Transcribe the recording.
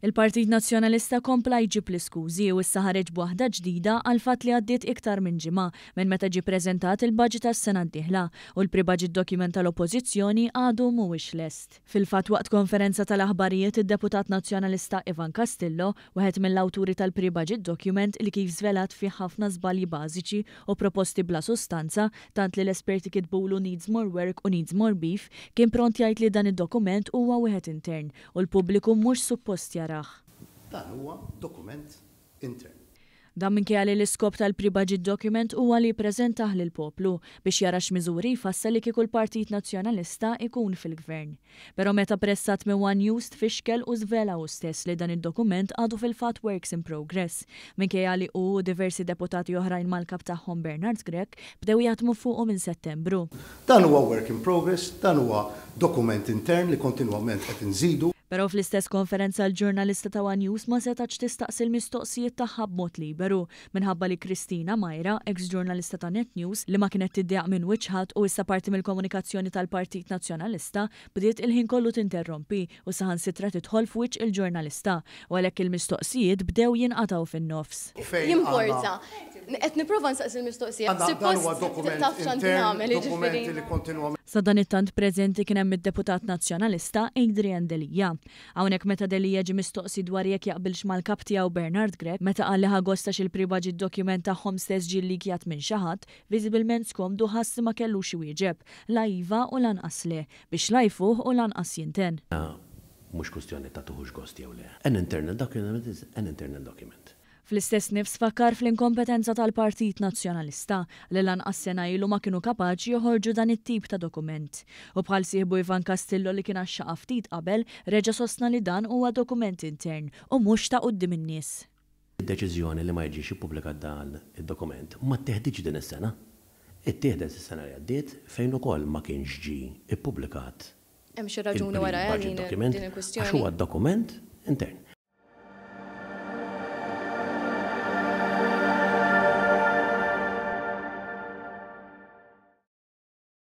Il-Partit Nazzjonalista kompla jġib l-iskużi u issa ħareġ b'waħda ġdida għall-fatt li għaddiet iktar minn ġimgħa minn meta ġie ppreżentat il-budget għas-sena d-dieħla u l-pre-budget document tal-Oppożizzjoni għadu mhuwiex lest. Fil-fatt waqt konferenza tal-aħbarijiet id-Deputat Nazzjonalista Ivan Castillo, wieħed mill-awturi tal-pre-budget document li kif żvelat fih ħafna żbalji bażiċi u proposti bla sustanza tant li l-esperti kitbulu needs more work u needs more beef, kien pront jgħid li dan id-dokument huwa wieħed intern u l-pubbliku mhux suppost jarah. Dan huwa dokument intern. Dan minkejja li l-iskop tal-pre-budget document huwa li jippreżentah lill-poplu biex jara x'miżuri jfassal li kieku l-Partit Nazzjonalista jkun fil-Gvern. Però meta pressat minn one News tfixkel u żvela hu stess li dan id-dokument għadu fil-fatt works in progress, minkejja li hu u diversi deputati oħrajn mal-Kap tagħhom Bernard Grech bdew jaħdmu fuqu minn Settembru. Dan huwa work in progress, dan huwa dokument intern li kontinwament qed inżidu. Però fl-istess konferenza l-ġurnalista ta' one News ma setgħetx tistaqsi l-mistoqsijiet tagħha b'mod liberu minħabba li Christina Myra, eks ġurnalista ta' Net News li ma kienet tiddejjaq minn wiċċ ħadd u issa parti mill-komunikazzjoni tal-Partit Nazzjonalista, bdiet il-ħin kollu tinterrompi u saħansitra tidħol f'wiċċ il-ġurnalista u għalhekk il-mistoqsijiet bdew jinqatgħu fin-nofs. Jimporta. Qed nipprova nsaqsi l-mistoqsija. Suppost taf x'għandi nagħmel, jiġifieri. Sadanittant preżenti kien hemm id-Deputat Nazzjonalista Adrian Delia. Hawnhekk meta Delia ġie mistoqsi dwar jekk jaqbilx mal-Kap tiegħu Bernard Grech meta qal li ħa gost għax il-pre-budget document tagħhom stess ġie llikjat minn xi ħadd, viżibilment skomdu ħass li ma kellux iwieġeb, la iva u lanqas le, biex la jfuħ u lanqas jinten. Mhux kwistjoni ta' tuħux gost jew le. An internal document is an internal document. Fl-istess nifs fakkar fl-inkompetenza tal-Partit Nazzjonalista li lanqas sena ilu ma kienu kapaċi joħorġu dan it-tip ta' dokument. U bħal sieħbu Ivan Castillo li kien għaxxaqha ftit qabel, reġa' sostna li dan huwa dokument intern u mhux ta' quddiem in-nies. Id-deċiżjoni li ma jiġix ippubblikat dan id-dokument ma tteħditx din is-sena. Ittieħdet is-sena li għaddiet fejn ukoll ma kienx ġie ppubblikat Hemm xi raġuni wara il-pre-budget din document il-kwistjoni? għax huwa dokument intern.